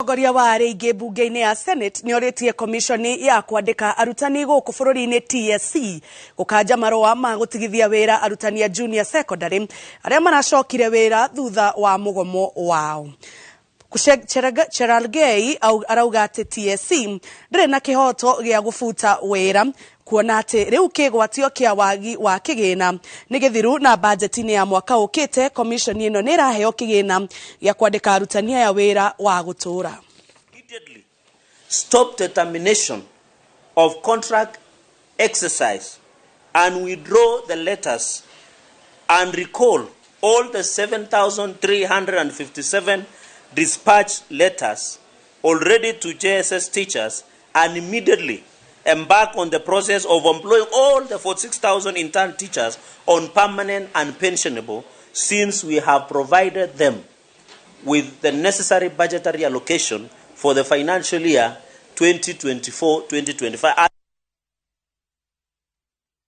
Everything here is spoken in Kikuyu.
Mũtongoria wa arĩa aingĩ mbunge-inĩ ya Senate nĩ orĩtie komiconi ya kwandĩka arutani gũkũ bũrũri-inĩ TSC gũkanja marũa ma gũtigithia wĩra arutani a junior secondary arĩa maracokire wĩra thutha wa mũgomo wao. Cherargei arauga atĩ TSC ndĩrĩ na kĩhoto gĩa gũbuta wĩra kuona atĩ rĩu kĩgwatio kĩa wagi wa kĩgĩna nĩ gĩthiru na bajeti-inĩ ya mwaka ũkĩte komiconi ĩno nĩ ĩraheo kĩgĩna gĩa kwandĩka arutani aya wĩra wa gũtũũra. Immediately stop the termination of contract exercise and withdraw the letters and recall all the 7,357 dispatch letters already to JSS teachers and immediately embark on the process of employing all the 46,000 intern teachers on permanent and pensionable, since we have provided them with the necessary budgetary allocation for the financial year 2024-2025.